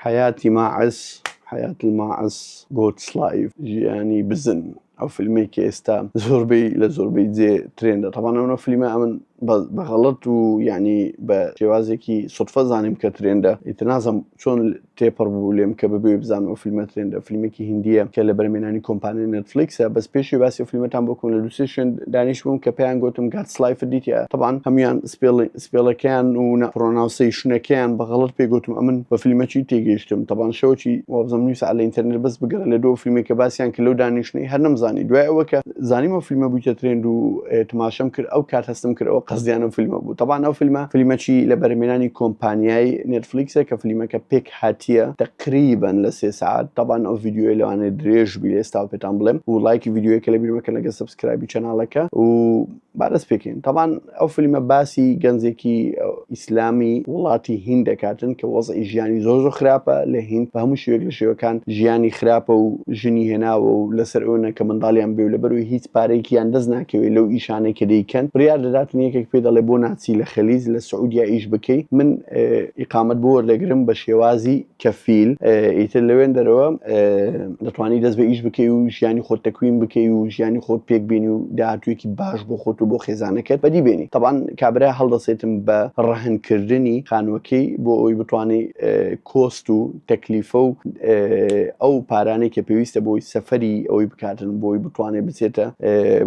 حەیاتی ماعز، حیات الماعز، Goat's Life، ژیانی بزن، ئەو فیلمەی کە ئێستا زۆربەی لە زۆربەی جێ trend ە. تەبان ئەو فیلمە ئەمن بە غەڵەت و یعنی بە شێوازێکی سودفە زانیم کە trend ە، ئیتر نازم چۆن تێپەڕ بوو لێم کە بەبێ بزانم ئەو فیلمە trend ە. فیلمێکی هندیە کە لە بەرهەمهێنانی کۆمپانیای نێتفلیکسە. بەس پێشی باسی ئەو فیلمەتان بۆ بکەم، لە دوو سێ شوێن دانیش بووم کە پێیان گوتم God's Life دیتیە. تەبعەن هەمویان spell ەکەیان و pronunciation ەکەیان بە غەڵەت پێ گوتم. ئەمن بە فیلمەکی تێگەیشتم. تەبعەن شەوەکی وابزانم نیو سەعات لە ئینتەرنێت بەس بگەڕێ لە دوو فیلمێک کە باسیان کرد لەو دانیشتنەی هەر نەمزانی. دوای ئەوە کە زانیم ئەو فیلمە بوویتە trend و تماشەم کرد، ئەو کات هەستم کرد ئەوە قەزیان ئەو فیلمە بوو. تەبعەن ئەو فیلمە فیلمەکی لە بەرهەمهێنانی کۆمپانیای نێتفلیکسە کە فیلمەکە پێک هاتیە تقریبا لە 3 ساعت. تەبعەن ئەو ڤیدیۆیە لەوانەیە درێژ بی، لە ئێستا پێتان بڵێم و لایکی ڤیدیۆیەکە لەبیر مەکەن لەگەڵ subscribe ی channel ەکە و با دەست پێکەین. تەبعەن ئەو فیلمە باسی گەنجێکی ئیسلامی وڵاتی هیند دەکاتن کە وەزعی ژیانی زۆر زۆر خراپە لە هیند، بە هەموو شێوەیەک لە شێوەکان ژیانی خراپە و ژنی هێناوە و لەسەر ئەوەنە کە منداڵیان بێ و لەبەرەوەی هیچ پارەیەکیان دەست ناکەوێت لەو ئیشانەی کە دەیکەن، بڕیار دەداتن یەکێک پێ دەڵێ بۆ ناچی لە خەلیج لە سعودیا ئیش بکەی، من ئیقامەت بۆ وەردەگرم بە شێوازی کەفیل، ئیتر لەوێن دەرەوە دەتوانی دەست بە ئیش بکەی و ژیانی خۆت تەکوین بکەی و ژیانی خۆت پێک بێنی و داهاتوویەکی باش بۆ خۆت و بۆ خێزانەکەت بەدی بێنی. تەبعەن کابرا هەڵدەسێتم بە ڕەهنکردنی خانووەکەی بۆ ئەوەی بتوانێت cost و تەکلیفە و ئەو پارانەی کە پێویستە بۆی سەفەری ئەوەی بکاتن بۆی بتوانێت بچێتە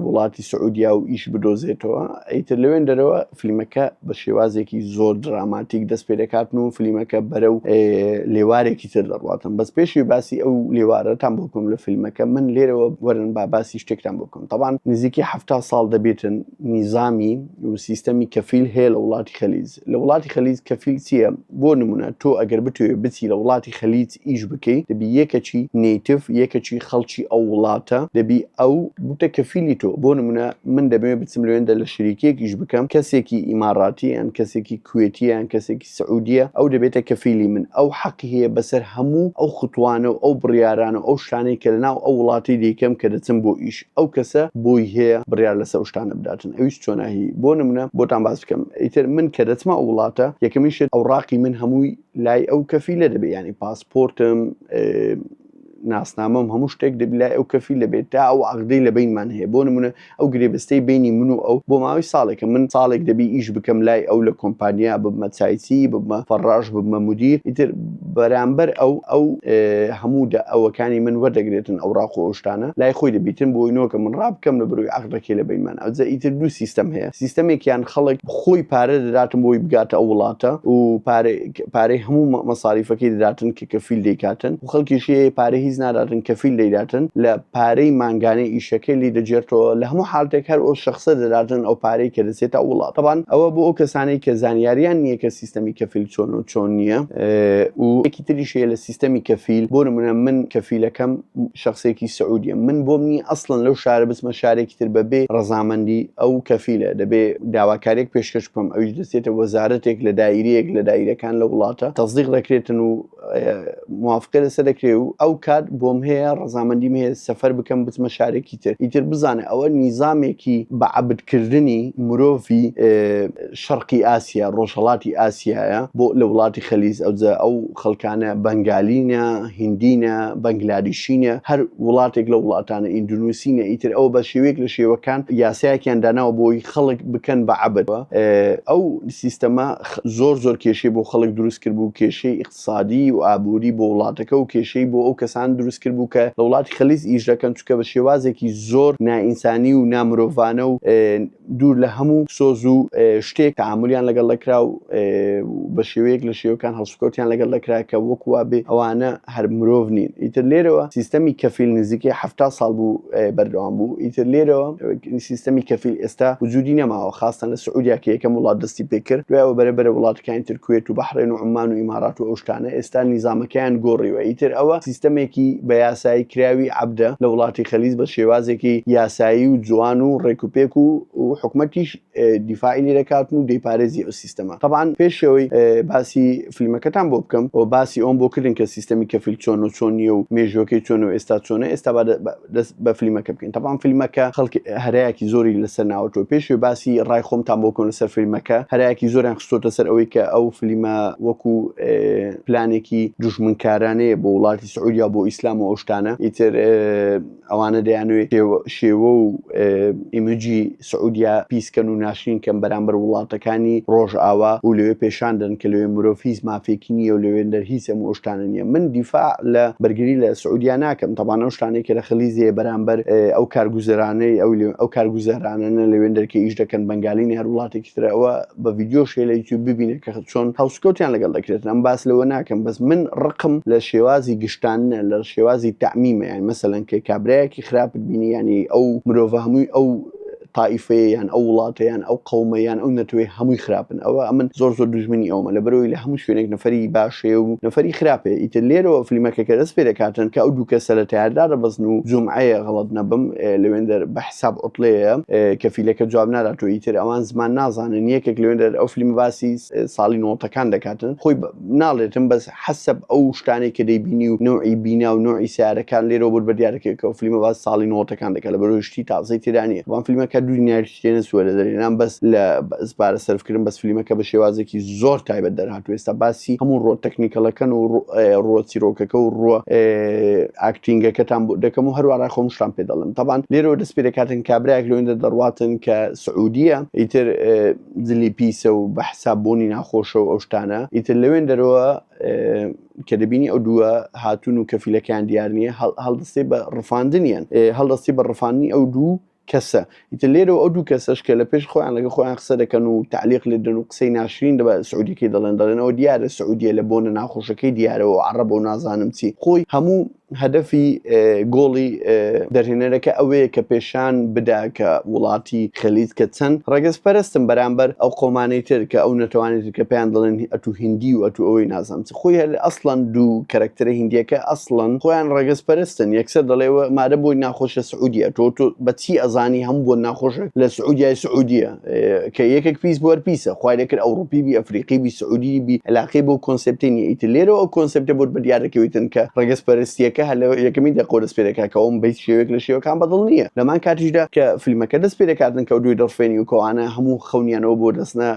وڵاتی سعودیا و ئیش بدۆزێتەوە. ئیتر لەوێن دەرەوە فیلمەکە بە شێوازێکی زۆر دراماتیک دەست پێ دەکاتن و فیلمەکە بەرەو لێوارێکی تر دەڕواتن. بەس پێشی باسی ئەو لێوارەتان بۆ بکەم لە فیلمەکە، من لێرەوە وەرن با باسی شتێکتان بۆ بکەم. تەبعەن نزیکی 70 ساڵ دەبێتن نیزامی و سیستەمی کەفیل هەیە لە وڵاتی خەلیج. لە وڵاتی خەلیج کەفیل چییە؟ بۆ نمونە تۆ ئەگەر بتوێ بچی لە وڵاتی خەلیج ئیش بکەی، دەبی یەکەکی native، یەکەکی خەڵکی ئەو وڵاتە دەبی ئەو بتە کەفیلی تۆ. بۆ نمونە من دەمەوێت بچم لەوێندە لە شریکێک ئیش بکەم، کەسێکی ئیماراتی یان کەسێکی کوێتی یان کەسێکی سعودیە، ئەو دەبێتە کەفیلی من. ئەو حەقی هەیە بەسەر هەموو ئەو خطوانە و ئەو بڕیارانە و ئەو شتانەی کە لەناو ئەو وڵاتەی دەیکەم کە دەچم بۆ ئیش، ئەو کەسە بۆی هەیە بڕیار لەسەر ئەو شتانە بداتن. ئەویش چۆناهی؟ بۆ نمونە بۆتان باس بکەم، ئیتر من کە دەچمە ئەو وڵاتە یەکەمین شت ئەوڕاقی من هەمووی لای ئەو کەفیلە دەبێت، یعنی پاسپۆرتم، ناسنامەم، هەموو شتێک دەبی لای ئەو کەفیلە بێت تا ئەو عەقدەی لە بینمان هەیە. بۆ نمونە ئەو گرێبەستەی بینی من و ئەو بۆ ماوەی ساڵێکە، من ساڵێک دەبی ئیش بکەم لای ئەو لە کۆمپانیا، ببمە چایچی، ببمە فەڕاش، ببمە مدیر. ئیتر بەرامبەر ئەو ئەو هەموو ئەوەکانی من وەردەگرێتن، ئەو ڕاق و ئەو شتانە لای خۆی دەبیتن بۆی نۆکە من ڕابکەم لە بەروی عەقدەکەی لە بینمان. ئەوجا ئیتر دوو سیستەم هەیە، سیستەمێکیان خەڵک خۆی پارە دەداتن بۆی بگاتە ئەو وڵاتە و پارەی هەموو مەساریفەکەی دەداتن کە کەفیل دەیکاتن، و خەڵکیش هەیە پارەی هیچ ناداتن کەفیل دەیداتن لە پارەی مانگانەی ئیشەکەی لی دەگێرتەوە. لە هەموو حالتێک هەر ئەو شخصە دەداتن ئەو پارەی کە دەچێتە ئەو وڵات. تەبعەن ئەوە بۆ ئەو کەسانەی کە زانیاریان نییە کە سیستەمی کەفیل چۆن و چۆن نییە. و یەکی تریش هەیە لە سیستەمی کەفیل، بۆ نمونە من کەفیلەکەم شخصێکی سعودیە، من بۆم نییە ئەسڵەن لەو شارە بچمە شارێکی تر بەبێ ڕەزامەندی ئەو کەفیلە، دەبێ داواکاریەک پێشکەش بکەم، ئەویش دەچێتە وەزارەتێک لە دایرەیەک لە دایرەکان لە وڵاتە تەسدیق دەکرێتن و موافقە لەسەر دەکرێ و ئەو کات بۆم هەیە ڕەزامەندیم هەیە سەفەر بکەم بچمە شارێکی تر. ئیتر بزانە ئەوە نیزامێکی بە عەبدکردنی مرۆڤی شەرقی ئاسیا، ڕۆژهەڵاتی ئاسیایە بۆ لە وڵاتی خەلیج. ئەوجا ئەو خەڵکانە بەنگالینە، هیندینە، بەنگلادیشینە، هەر وڵاتێک لە وڵاتانە، ئیندونوسینە. ئیتر ئەوە بە شێوەیەک لە شێوەکان یاسایەکیان داناوە بۆی خەڵک بکەن بە عەبد. ئەو سیستەمە زۆر زۆر کێشەی بۆ خەڵک دروست کرد بوو، کێشەی ئیقتسادی و ئابووری بۆ وڵاتەکە و کێشەی بۆ ئەو کەسان دروست کرد بوو کە لە وڵاتی خەلیج ئیش دەکەن، چونکە بە شێوازێکی زۆر نائینسانی و نامرۆڤانە و دوور لە هەموو سۆز و شتێک تەعامولیان لەگەڵ دەکرا و بە شێوەیەک لە شێوەکان هەڵسوکەوتیان لەگەڵ دەکرا کە وەکو وا بێ ئەوانە هەر مرۆڤ نین. ئیتر لێرەوە سیستەمی کەفیل نزیکەی 70 ساڵ بوو بەردەوام بوو. ئیتر لێرەوە سیستەمی کەفیل ئێستا وجودی نەماوە، خاستەن لە سعودیا کە یەکەم وڵات دەستی پێکرد، دوایەوە بەرە بەرە وڵاتەکانی تر کوێت و بەحرێن و عومان و ئیمارات و ئەو شتانە ئێستا نیزامەکەیان گۆڕیوە. ئیتر ئەوە سیستەمێکی سیستەمێکی بە یاسایی کراوی عەبدە لە وڵاتی خەلیج بە شێوازێکی یاسایی و جوان و ڕێکوپێک و حکومەتیش دیفاعی لێ دەکاتن و دەیپارێزی ئەو سیستەمە. تەبعەن پێش ئەوەی باسی فیلمەکەتان بۆ بکەم و باسی ئەوم بۆ کردن کە سیستەمی کەفیل چۆن و چۆن نییە و مێژوەکەی چۆن و ئێستا چۆنە، ئێستا با دەست بە فیلمەکە بکەین. تەبعەن فیلمەکە خەڵک هەرایەکی زۆری لەسەر ناوەتەوە. پێش ئەوەی باسی ڕای خۆمتان بۆ بکەم لەسەر فیلمەکە، هەرایەکی زۆریان خستۆتە سەر ئەوەی کە ئەو فیلمە وەکو پلانێکی دوژمنکارانەیە بۆ وڵاتی سعودیا بۆ ئیسلام و ئەو شتانە. ئیتر ئەوانە دەیانەوێت شێوە و ئیمەجی سعودیا پیس کەن و ناشرین کەن بەرامبەر وڵاتەکانی ڕۆژئاوا و لەوێ پێشان دەن کە لەوێ مرۆڤ هیچ مافێکی نییە و لەوێ دەر هیچ ئەم ئەو شتانە نییە. من دیفاع لە بەرگری لە سعودیا ناکەم، تەبعەن ئەو شتانەی کە لە خلیج هەیە بەرامبەر ئەو کارگوزەرانەی ئەو ئەو کارگوزارانەنە لەوێن دەر کە ئیش دەکەن بەنگالین هەر وڵاتێکی ترە ئەوە بە ڤیدیۆش هەیە لە یوتیوب ببینە کە چۆن هەڵسوکەوتیان لەگەڵ دەکرێت. ئەم باس لەوە ناکەم، بەس من ڕقم لە شێوازی گشتاندنە، لە شێوازی تەعمیمە. یانی مەسەلەن کە کابرایەکی خراپت بینی یانی ئەو مرۆڤە هەمووی ئەو تائیفەیە یان ئەو وڵاتە یان ئەو قەومە یان ئەو نەتەوەی هەمووی خراپن، ئەوە ئەمن زۆر زۆر دوژمنی ئەومە. لەبەرئەوەی لە هەموو شوێنێک نەفەری باش هەیە و نەفەری خراپ هەیە. ئیتر لێرەوە فلیمەکە کە دەست پێ دەکاتن کە ئەو دوو کەسە لە تەیار دادەبەزن و جومعەیە غەڵەت نەبم لەوێندەر بە حساب عوتڵەیە کەفیلەکە جواب ناداتەوە، ئیتر ئەوان زمان نازانن. یەکێک لەوێندەر ئەو فلیمە باسی ساڵی نۆتەکان دەکاتن، خۆی ناڵێتم بەس حەسەب ئەو شتانەی کە دەیبینی و نەوعی بینا و نەوعی سەیارەکان لێرەوە بۆت بەدیارەکەوێت کە ئەو فلیمە باس ساڵی نۆتەکان دەکات، لەبەرئەوەی شتی تازەی تێدا نییە. بەڵام فلیمەکە دوو دیناریشی تێ نەچووە لە دەرهێنان، بەس لە بەس پارە سەرفکردن، بەس فلیمەکە بە شێوازێکی زۆر تایبەت دەرهاتوو. ئێستا باسی هەموو ڕۆ تەکنیکەڵەکەن و ڕۆ چیرۆکەکە و ڕۆ ئاکتینگەکەتان بۆ دەکەم و هەروە ڕای خۆمشتان پێ دەڵێم. تەبان لێرەوە دەست پێ دەکاتن کابرایەک لەوێندە دەڕواتن کە سعودیە، ئیتر جلی پیسە و بە حساب بۆنی ناخۆشە و ئەو شتانە. ئیتر لەوێن دەرەوە کە دەبینی ئەو دووە هاتوون و کەفیلەکەیان دیار نییە، هەڵدەستی بە ڕفاندنیان، هەڵدەستی بە ڕفاندنی ئەو دوو کەسە. ئیتر لێرەوە ئەو دوو کەسەش کە لە پێش خۆیان لەگە خۆیان قسە دەکەن و تعلیق لێ دەن و قسەی ناشرین دەبە سعودیەکەی دەڵێن، دەڵێن ئەوە دیارە سعودیە لە بۆنە ناخۆشەکەی دیارەوە عەڕەبە و نازانم چی. خۆی هەموو هەدەفی گۆڵی دەرهێنەرەکە ئەوەیە کە پێشان بدا کە وڵاتی خەلیج کە چەند ڕەگەزپەرستن بەرامبەر ئەو قەومانەی تر کە ئەو نەتەوانەی تر کە پێیان دەڵێن ئەتوو هیندی و ئەتوو ئەوەی نازانم چ. خۆی هەر ئەسڵەن دوو کەرەکتەرە هیندیەکە ئەسڵەن خۆیان ڕەگەزپەرستن. یەکسەر دەڵێ مادە بۆی ناخۆشە سعودیە، تۆ تۆ بە چی ئەزانی هەموو بۆ ناخۆشە لە سعودیای سعودیە کە یەکێک پیس بووە پیسە، خوای دەکرد ئەوڕوپی بی ئەفریقی بی سعودی بی علاقەی بۆ کۆنسێپتی نیە. ئیتر لێرەوە ئەو کۆنسێپتە بۆت بەدیار دەکەویتن کە ڕەگەزپەرستیەکە هەر لە یەکەمین دەقەوە دەست پێ دەکات کە ئەوم بە هیچ شێوەیەک لە شێوەکان بەدڵ نییە. لەمان کاتیشدا کە فیلمەکە دەست پێ دەکاتن کە ئەو دووی دەڕفێنی و کەوانە هەموو خەونیانەوە بۆ دەستنە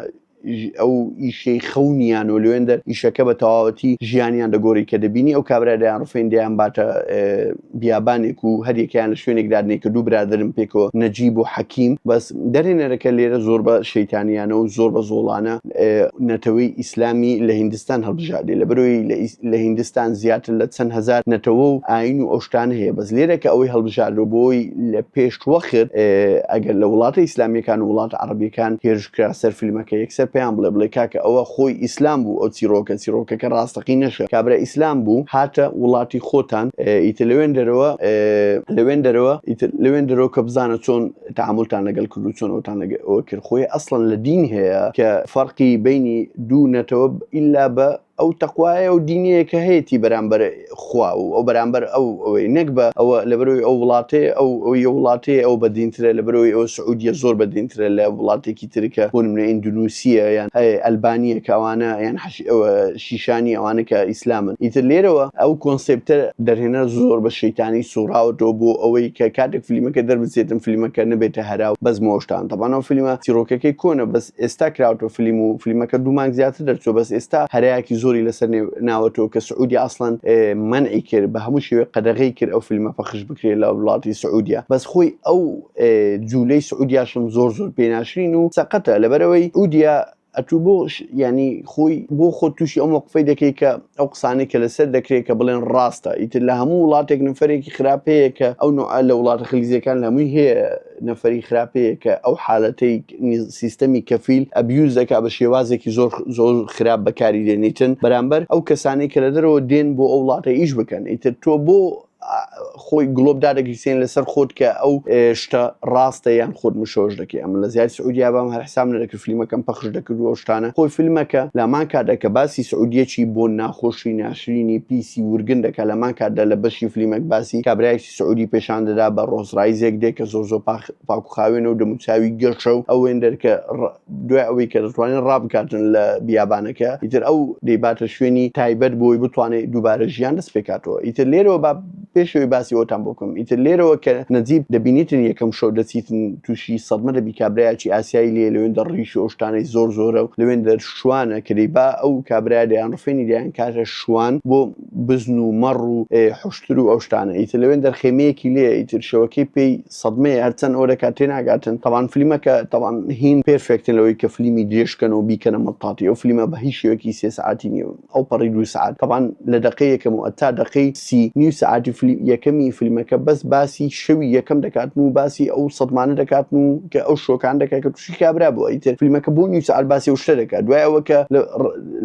ئەو ئیشەی خەونیان و لەوێندەر ئیشەکە بە تەواوەتی ژیانیان دەگۆری کە دەبینی ئەو کابرا دەیان ڕفێن دەیان باتە بیابانێک و هەریەکەیان لە شوێنێک دادنێ کە دوو برادرم پێکەوە نەجیب و حەکیم. بەس دەرهێنەرەکە لێرە زۆر بە شەیتانیانە و زۆر بە زۆڵانە نەتەوەی ئیسلامی لە هیندستان هەڵبژاردێ، لەبەرەوەی لە هیندستان زیاتر لە چەند هەزار نەتەوە و ئاین و ئەو شتانە هەیە، بەس لێرە کە ئەوەی هەڵبژاردەوە بۆی لە پێش وەخت ئەگەر لە وڵاتە ئیسلامیەکان و وڵاتە عەڕەبیەکان هێرش کرا سەر فیلمەکە یەکسەر پێیان بڵێ بڵێ کاکە ئەوە خۆی ئیسلام بوو ئەو چیڕۆکە چیڕۆکەکە ڕاستەقینەشە کابرا ئیسلام بوو هاتە وڵاتی خۆتان ئیتر لەوێن دەرەوە لەوێن دەرەوە ئیتر لەوێن دەرەوە کە بزانە چۆن تەعامولتان لەگەڵ کرد و چۆن ئەوتان لەگەڵ ئەوە کرد. خۆی ئەسڵەن لە دین هەیە کە فەرقی بینی دوو نەتەوە ئیلا بە ئەو تەقوایە و دینەیە کە هەیەتی بەرامبەر خوا و ئەو بەرامبەر ئەو ئەوەی نەک بە ئەوە لەبەرەوەی ئەو وڵاتەیە ئەو ئەوی وڵاتەیە ئەو بەدینترە لەبەرەوەی ئەو سعودیە زۆر بەدینترە لە وڵاتێکی ترکە بۆ نمونە ئیندونوسیە یان ئەلبانیە کە ئەوانە یان شیشانی ئەوانە کە ئیسلامن. ئیتر لێرەوە ئەو کۆنسێپتە دەرهێنەر زۆر بە شەیتانی سوڕاوەتەوە بۆ ئەوەی کە کاتێک فلیمەکە دەربچێتن فلیمەکە نەبێتە هەرا و بەزم و ئەو شتانە. تەبعەن ئەو فلیمە چیڕۆکەکەی کۆنە بەس ئێستا کراوەتەوە فلیم و فلیمەکە دوو مانگ زیاتر دەرچووە بەس ئێستا هەرایەکی زۆری لەسەر ناوەتەوە کە سعودیە ئەسڵەن مەنعی کرد بە هەموو شێوەیەک قەدەغەی کرد ئەو فلیمە پەخش بکرێت لە وڵاتی سعودیە. بەس خۆی ئەو جولەی سعودیاشم زۆر زۆر پێ ناشرین و سەقەتە لەبەرئەوەی سعودیە ئەتوو بۆ یانی خۆی بۆ خۆت تووشی ئەو مەوقفەی دەکەی کە ئەو قسانەی کە لەسەر دەکرێت کە بڵێن ڕاستە. ئیتر لە هەموو وڵاتێک نەفەرێکی خراپ هەیە کە ئەو نوعە لە وڵاتە خلیجیەکان لە هەمووی هەیە نەفەری خراپ هەیە کە ئەو حالەتەی سیستەمی کەفیل abuse دەکا بە شێوازێکی زۆر زۆر خراپ بەکاری دێنیتن بەرامبەر ئەو کەسانەی کە لە دەرەوە دێن بۆ ئەو وڵاتە ئیش بکەن. ئیتر تۆ بۆ. خۆی گڵۆپ دادەگیرسێن لەسەر خۆت کە ئەو شتە ڕاستە یان خۆت مشۆش دەکەی. ئەمن لە زیاد سعودیا بام هەر حساب نەدەکرد، فلیمەکەم پەخش دەکرد و ئەو شتانە. خۆی فیلمەکە لامان کاتدا کە باسی سعودیەکی بۆ ناخۆشی ناشرینی پیسی ورگن دەکا، لامان کاتدا لە بەشی فلیمەک باسی کابرایەکی سعودی پێشان دەدا بە ڕۆزڕایزێک دێ کە زۆر زۆر پاک پاک و خاوێنە و دەموچاوی گەشە و ئەو وێندەر کە دوای ئەوەی کە دەتوانێت ڕابکاتن لە بیابانەکە، ئیتر ئەو دەیباتە شوێنی تایبەت بۆی بتوانێت دووبارە ژیان دەست پێکاتەوە. ئیتر لێرەوە با پێشەوەی باسی ئەوتان بۆ بکەم، ئیتر لێرەوە کە نەجیب دەبینیتن یەکەم شەو دەچیتن تووشی سەدمە دەبی، کابرایەکی ئاسیایی لێ لەوێن دەر ڕیش و ئەو شتانەی زۆر زۆرە و لەوێن دەر شوانە کە دەیبا ئەو کابرایە دەیان ڕفێنی دەیان کاتە شوان بۆ بزن و مەڕ و حوشتر و ئەو شتانە. ئیتر لەوێن دەر خێمەیەکی لێیە، ئیتر شەوەکەی پێی سەدمەیە هەرچەند ئەوە دەکات تێناگاتن. تەبان فلیمەکە تەبان هین perfect ن لەوەی کە فلیمی درێژ کەن و بیکەنە مەتاتی. ئەو فلیمە بە هیچ شێوەیەکی 3 سەعاتی نییە، ئەو پەڕی 2 سەعات. تەبان لە دەقەی یەکەم و تا دەقەی 30 نیو سەعاتی فلیم یەکەمی فلیمەکە بەس باسی شەوی یەکەم دەکاتن و باسی ئەو سەدمانە دەکاتن و کە ئەو شۆکان دەکات کە تووشی کابرا بووە. ئیتر فلیمەکە بۆ نیو سەعات باسی ئەو شتە دەکات. دوای ئەوە کە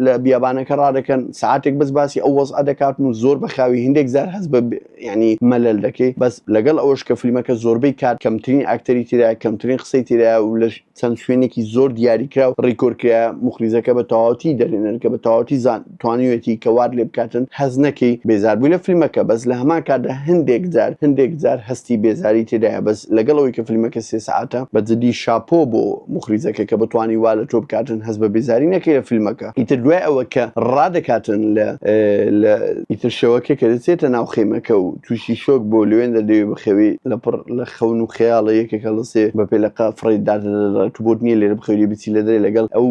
لە بیابانەکە ڕادەکەن سەعاتێک بەس باسی ئەو وەزعە دەکاتن و زۆر بە خاوی هندێک زار هەست بە یعنی مەلەل دەکەی. بەس لەگەڵ ئەوەش کە فلیمەکە زۆربەی کات کەمترین ئاکتەری تێدایە، کەمترین قسەی تێدایە و لە چەند شوێنێکی زۆر دیاریکراو record کرایە، موخریجەکە بە تەواوەتی دەرهێنەرەکە بە تەواوەتی زان توانیوێتی کە وات لێ بکاتن هەست نەکەی بێزار بووی لە فیلمەکە. بەس لە هەمان کاتدا هەندێک جار هەندێک جار هەستی بێزاری تێدایە. بەس لەگەڵ ئەوەی کە فیلمەکە 3 سەعاتە، بە جدی شاپۆ بۆ موخریجەکە کە بتوانی وا لە تۆ بکاتن هەست بە بێزاری نەکەی لە فیلمەکە. ئیتر دوای ئەوە کە ڕادەکاتن لە لە ئیتر شەوەکە کە دەچێتە ناو خێمەکە و تووشی شۆک بۆ لەوێندە دەوێ بخەوی، لە پڕ لە خەون و خەیاڵە یەکێک هەڵەسێ بە پێلەقە فڕێی دادەدەدات، تو بۆت نییە لێرە بخەوی، بچی لە دەرێ لەگەڵ ئەو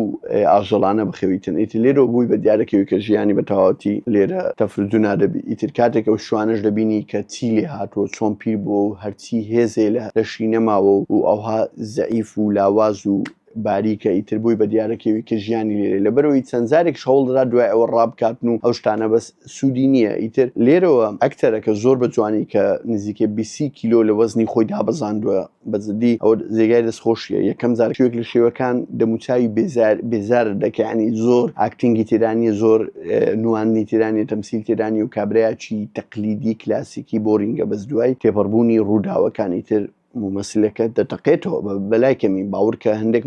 ئاژەڵانە بخەویتن. ئیتر لێرەوە بووی بە دیارەکەوی کە ژیانی بە تەواوەتی لێرە تەفرتونا دەبی. ئیتر کاتێک ئەو شوانەش دەبینی کە چی لێ هاتووە، چۆن پیر بووە و هەرچی هێزێ لە لەشی نەماوە و ئەوها زەعیف و لاواز و باریکە، ئیتر بۆی بە دیارەکەوی کە ژیانی لێرە. لەبەرئەوەی چەند جارێکیش هەوڵ دەدات دوای ئەوە ڕابکاتن و ئەو شتانە، بەس سوودی نییە. ئیتر لێرەوە ئەکتەرەکە زۆر بە جوانی کە نزیکەی 20 کیلۆ لە وەزنی خۆی دابەزاندووە، بە جدی ئەوە جێگای دەستخۆشیە. یەکەم جار شێوەیەک لە شێوەکان دەموچاوی بێزار بێزارت دەکا، یعنی زۆر acting ی تێدا نییە، زۆر نواندنی تێدا نییە، تەمسیل تێدا نییە و کابرایەکی تەقلیدی کلاسیکی boring ە. بەس دوای تێپەڕبوونی ڕووداوەکان ئیتر مومەسلەکە دەتەقێتەوە. بەلای کەمی باوەڕکە هەندێک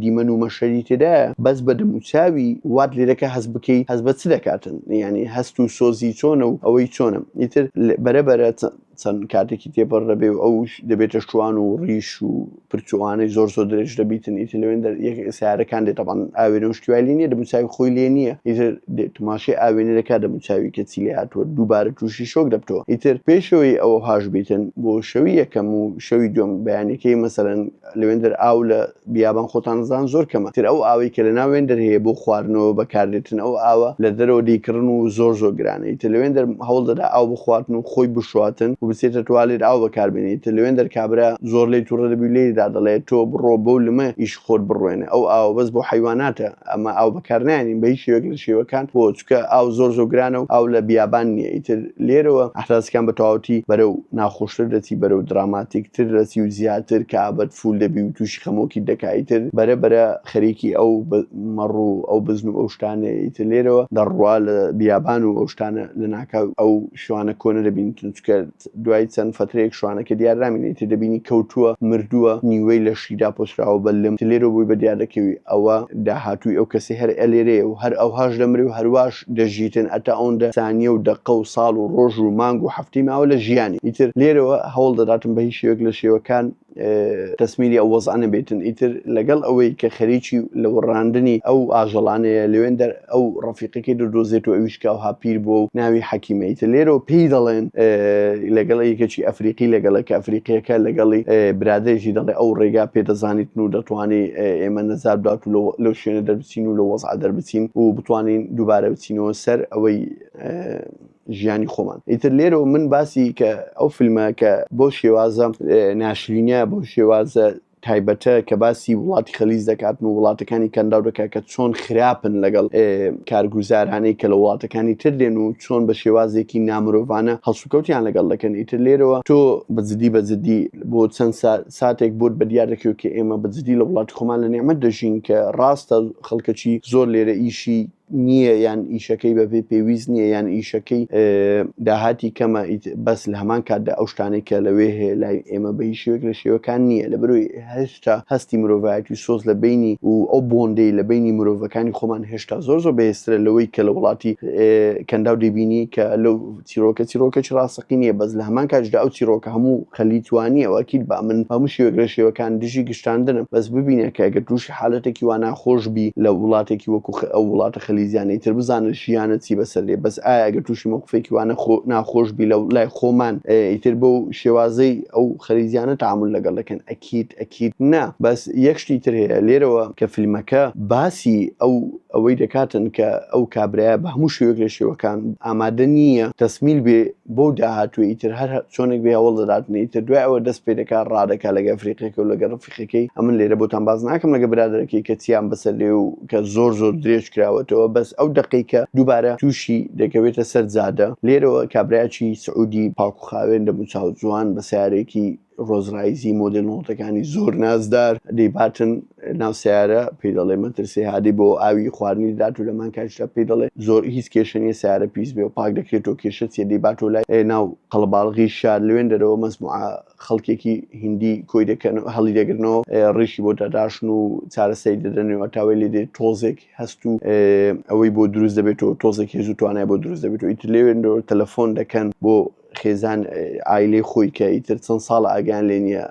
دیمەن و مەشەری تێدایە، بەس بە دەموچاوی وات لێ دەکا هەست بکەی هەست بە چ دەکاتن، یعنی هەست و سۆزی چۆنە و ئەوەی چۆنە. ئیتر بەرەبەرە چەند کاتێکی تێپەڕ دەبێ و ئەوش دەبێتە شوان و ڕیش و پرچوانەی زۆر زۆر درێژ دەبیتن. ئیتر لەوێن سیارەکان دێت، تەبعەن ئاوێنە و شتیوای لێ نییە، دەموچاوی خۆی لێ نییە. ئیتر تماشای ئاوێنە دەکات، دەموچاوی کە چی لێ هاتووە، دووبارە تووشی شۆک دەبتەوە. ئیتر پێشەوەی ئەوە هاش بیتن بۆ شەوی یەکەم و شەوی دووەم بەیانەکەی مەسەلەن لەوێندەر ئاو لە بیابان خۆتان زان زۆر کەمە. تر ئەو ئاوەی کە لە ناو وێندەر هەیە بۆ خواردنەوە بەکاردێتن، ئەو ئاوە لە دەرەوە دەیکڕن و زۆر زۆر گرانە. ئیتر لەوێندەر هەوڵ دەدا ئاو بخواتن و خۆی بشواتن و بچێتە توالێت ئاو بەکاربێنێ. ئیتر لەوێندەر کابرا زۆر لێی توڕە دەبی و لێیدا دەڵێ تۆ بڕۆ بەو لمە ئیش خۆت بڕوێنە، ئەو ئاوە بەس بۆ حەیواناتە، ئەمە ئاو بەکارنایەنین بە هیچ شێوەیەک لە شێوەکان، بۆ چونکە ئاو زۆر زۆر گرانە و ئاو لە بیابان نییە. ئیتر لێرەوە ئەحداسەکان بە تەواوەتی بەرەو ناخۆشتر دەچی، بەرەو دراماتیکتر دەچی و زیاتر کەئابەت فول دەبی و تووشی خەمۆکیت دەکا. ئیتر بەرە بەرە خەریکی ئەو مەڕ و ئەو بزن و ئەو شتانەیە. ئیتر لێرەوە دەڕوا لە بیابان و ئەو شتانە لەناکاو ئەو شوانە کۆنە دەبینیتن، چونکە دوای چەند فەترەیەک شوانەکە دیار نامینێ، ئیتر دەبینی کەوتووە، مردووە، نیوەی لەشی داپۆشراوە بە لم. ئیتر لێرەوە بۆی بە دیار دەکەوی ئەوە داهاتووی ئەو کەسەی هەر ئەلێرەیە و هەر ئەوهاش دەمرێ و هەرواش دەژیتن ئەتا ئەوەندە سانیە و دەقە و ساڵ و ڕۆژ و مانگ و هەفتەی ماوە لە ژیانی. ئیتر لێرەوە هەوڵ دەداتن بە هیچ شێوەیەک لە شێوەکان تەسمیری ئەو وەزعە نەبێتن. ئیتر لەگەڵ ئەوەی کە خەریکی لەوەڕاندنی ئەو ئاژەڵانەیە، لەوێندەر ئەو ڕەفیقەکەی دەدۆزێت و ئەویش کە ئەوها پیر بووە و ناوی حەکیمە. ئیتر لێرەوە پێی دەڵێن لەگەڵ یەکێکی ئەفریقی لەگەڵە کە ئەفریقیەکە لەگەڵی برادەرێکی دەڵێ ئەو ڕێگا پێ دەزانیتن و دەتوانی ئێمە نەجات بدات و لەو شوێنە دەربچین و لەو وەزعە دەربچین و بتوانین دووبارە بچینەوە سەر ئەوەی ژیانی خۆمان. ئیتر لێرەوە من باسی کە ئەو فیلمە کە بۆ شێوازە ناشرینە، بۆ شێوازە تایبەتە کە باسی وڵاتی خەلیج دەکاتن و وڵاتەکانی کەنداو دەکات کە چۆن خراپن لەگەڵ کارگوزارانەی کە لە وڵاتەکانی تر دێن و چۆن بە شێوازێکی نامرۆڤانە هەڵسوکەوتیان لەگەڵ دەکەن. ئیتر لێرەوە تۆ بە جدی بە جدی بۆ چەند ساتێک بۆت بە دیار دەکەوێت کە ئێمە بە جدی لە وڵاتی خۆمان لە نیعمەت دەژین، کە ڕاستە خەڵکەکی زۆر لێرە ئیشی نییە یان ئیشەکەی بەپێی پێویست نییە یان ئیشەکەی داهاتی کەمە، بەس لە هەمان کاتدا ئەو شتانەی کە لەوێ هەیە لای ئێمە بە هیچ شێوەیەک لە شێوەکان نییە، لەبەرئەوەی هێشتا هەستی مرۆڤایەتی و سۆز لە بەینی و ئەو bond ەی لە بەینی مرۆڤەکانی خۆمان هێشتا زۆر زۆر بەهێزترە لەوەی کە لە وڵاتی کەنداو دەیبینی کە لەو چیرۆکە چیرۆکێکی ڕاستەقینەیە، بەس لە هەمان کاتیشدا ئەو چیرۆکە هەموو خەلیج وا نییە و ئەکید با من هەموو شێوەیەک لە شێوەکان دژی گشتاندنم، بەس ببینە کە گەر تووشی حالەتێکی وا ناخۆش بی لە وڵاتێکی وەکو ئەو وڵاتە خەلیجیانەی تر بزانە ژیانت چی بەسەر دێ، بەس ئایا گەر تووشی مەوقفێکی وا ناخۆش بی لە لای خۆمان ئیتر بەو شێوازەی ئەو خەلیجیانە تەعامول لەگەڵ دەکەن؟ ئەکید ئەکید نا. بەس یەک شتی تر هەیە لێرەوە کە فیلمەکە باسی ئەو ئەوەی دەکاتن کە ئەو کابرایە بە هەموو شێوەیەک لە شێوەکان ئامادە نییە تەسمیل بێ بەو داهاتووی، ئیتر هەر چۆنێک بێ هەوڵ دەداتن. ئیتر دوای ئەوە دەست پێ دەکات ڕادەکا لەگە ئەفریقیەکە و لەگە ڕەفیقەکەی. ئەمن لێرە بۆتان باس ناکەم لەگە برادەرەکەی کە چیان بەسەر لێ و کە زۆر زۆر درێژ کراوەتەوە، بەس ئەو دەقەی کە دووبارە تووشی دەکەوێتە سەر جادە، لێرەوە کابرایەکی سعودی پاک و خاوێن دەموچاو جوان بە سەیارەیەکی ڕۆزرایزی مۆدێل نۆتەکانی زۆر نازدار دەیباتن ناو سیارە، پێی دەڵێ مەترسی هادی بۆ ئاوی خواردنی دات و لەمان کاتیشدا پێی دەڵێ زۆر هیچ کێشە نییە سیارە پیس بێ و پاک دەکرێتەوە، کێشە چیە؟ دەیباتەوە لای ناو قەڵەباڵغی شار، لەوێن دەرەوە مەزموعە خەڵکێکی هندی کۆی دەکەن هەڵی دەگرنەوە، ڕیشی بۆ داداشن و چارەسەری دەدەنەوە تاوەی لێ دێت تۆزێک هەست و ئەوەی بۆ دروست دەبێتەوە، تۆزێک هێز و توانای بۆ دروست دەبێتەوە. ئیتر لێوێندەوە تەلەفۆن دەکەن بۆ خێزان عایلەی خۆی کە ئیتر چەند ساڵە ئاگایان لێ نییە،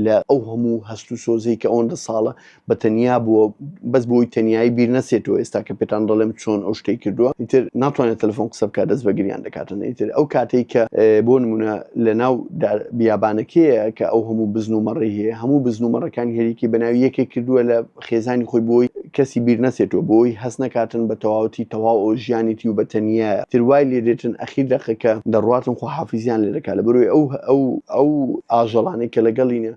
لە ئەو هەموو هەست و سۆزەی کە ئەوەندە ساڵە بە تەنیا بووە، بەس بۆی تەنیایی بیر نەچێتەوە ئێستا کە پێتان دەڵێم چۆن ئەو شتەی کردووە، ئیتر ناتوانێت تەلەفۆن قسە بکات، دەست بە گریان دەکاتن. ئیتر ئەو کاتەی کە بۆ نمونە لە ناو بیابانەکەیە کە ئەو هەموو بزن و مەڕی هەیە، هەموو بزن و مەڕەکانی هەریکی بە ناوی یەکێک کردووە لە خێزانی خۆی بۆی کەسی بیر نەچێتەوە، بۆی هەست نەکاتن بە تەواوەتی تەواو ئەو ژیانێتی و بە تەنیایە. تر وای لێ دێتن ئەخیر دەقە کە دەڕواتن خواحافیزیان لێ دەکات، لەبەرئەوەی ئەو ئەو ئەو ئاژەڵانەی کە لەگەڵینە.